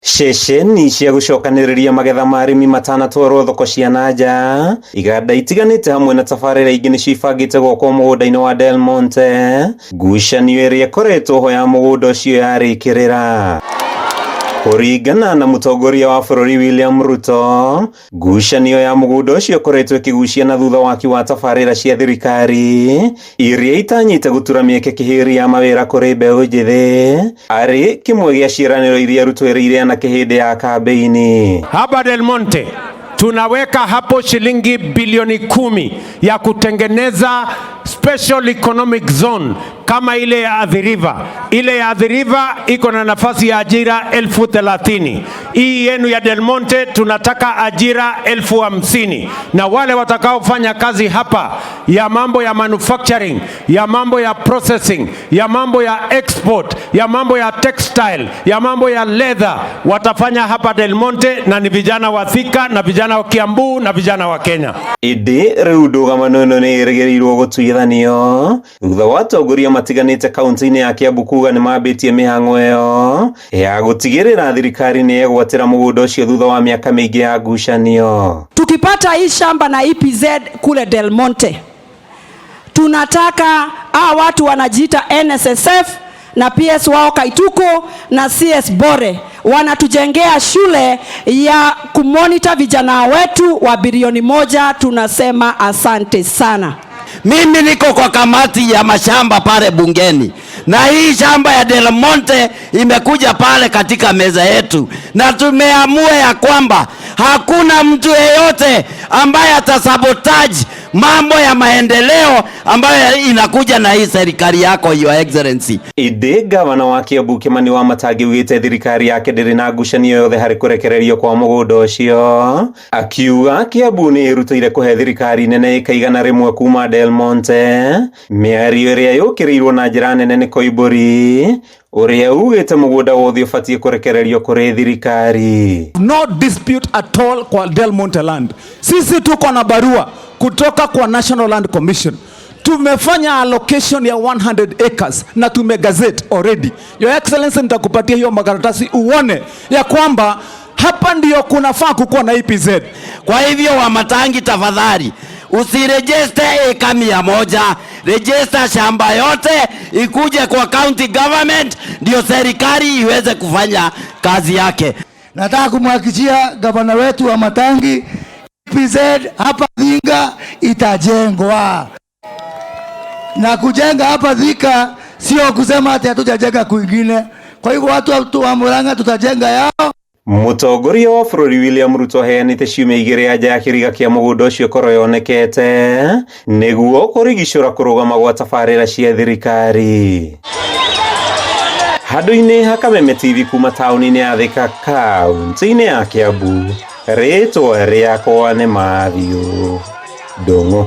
Ceceni cia gũcokanĩrĩria magetha ma arĩmi matanatwarwo thoko cia na nja, iganda itiganĩte hamwe na tabarĩra ingĩ nĩcio ibangĩte gwakwo mũgũnda-inĩ wa Del Monte, ngucanio ĩrĩa ĩkoretwo ho ya mũgũnda ũcio yarĩkĩrĩra. Kũringana na mũtongoria wa bũrũri William Ruto, ngucanio ya mũgũnda ũcio ĩkoretwo ĩkĩgucia na thutha waki wa tabarĩra cia thirikari iria itanyĩte gũtura mĩeke kĩhĩri ya mawĩra kũrĩ mbeũ njĩthĩ arĩ kĩmwe gĩa ciĩranĩro iria Ruto erĩire anake hĩndĩ ya kambĩini. Hapa Del Monte tunaweka hapo shilingi bilioni 10 ya kutengeneza special economic zone kama ile ya Athi River. Ile ya Athi River iko na nafasi ya ajira 30,000. Hii yenu ya Del Monte tunataka ajira 50,000, na wale watakaofanya kazi hapa ya mambo ya manufacturing, ya mambo ya processing, ya mambo ya export, ya mambo ya textile, ya mambo ya leather watafanya hapa Del Monte, na ni vijana wa Thika na vijana wa Kiambu na vijana wa Kenya. Ĩndĩ rĩu ndũgamano ĩno nĩ ĩrĩgĩrĩirwo gũtuithanio thutha wa atongoria matiganĩte kaunti-inĩ ya Kiambu kuga nĩ mambĩtie mĩhang'o ĩyo ya gũtigĩrĩra thirikari nĩ yegwatĩra mũgũnda ũcio thutha wa mĩaka mĩingĩ ya ngucanio. Tukipata hii shamba na EPZ kule Del Monte, tunataka hawa watu wanajiita NSSF na PS wao Kaituko na CS Bore wanatujengea shule ya kumonita vijana wetu wa bilioni 1. Tunasema asante sana. Mimi niko kwa kamati ya mashamba pale bungeni, na hii shamba ya Del Monte imekuja pale katika meza yetu, na tumeamua ya kwamba hakuna mtu yeyote ambaye atasabotage mambo ya maendeleo ambayo inakuja na hii serikali yako, Your Excellency. Ĩndĩ gavana wa Kiambu Kimani Wamatangi augĩte thirikari yake ndĩrĩ na ngucanio yothe harĩ kũrekererio kwa mũgũnda ũcio, akiuga Kiambu nĩ ĩrutĩire kũhe thirikari nene ĩka 100 kuma Del Monte, mĩario ĩrĩa yũkĩrĩirwo na njĩra nene nĩ Koimbũri ũrĩa ugĩte mũgũnda wothe ũbatiĩ kũrekererio kũrĩ thirikari. No dispute at all kwa Del Monte land. Sisi tuko na barua kutoka kwa National Land Commission. Tumefanya allocation ya 100 acres na tumegazette already. Your Excellency, nitakupatia hiyo makaratasi uone ya kwamba hapa ndio kunafaa kukuwa na EPZ. Kwa hivyo Wamatangi, tafadhali usiregister eka 100, register shamba yote ikuje kwa county government, ndio serikali iweze kufanya kazi yake. Nataka kumhakikishia gavana wetu Wamatangi, EPZ hapa Thika itajengwa, na kujenga hapa Thika sio kusema ati hatujajenga kwingine. Kwa hivyo watu wa Murang'a tutajenga yao. Mũtongoria wa bũrũri William Ruto aheanĩte ciumia 2 anja ya kĩriga kĩa mũgũnda ũcio korwo yonekete nĩguo kũrigicũra kũrũgama gwa tabarĩra cia thirikari. Handũ-inĩ ha Kameme TV kuma taũni-inĩ ya Thika kaunti-inĩ ya Kiambu, rĩtwa rĩakwa nĩ Matthew Ndung'u.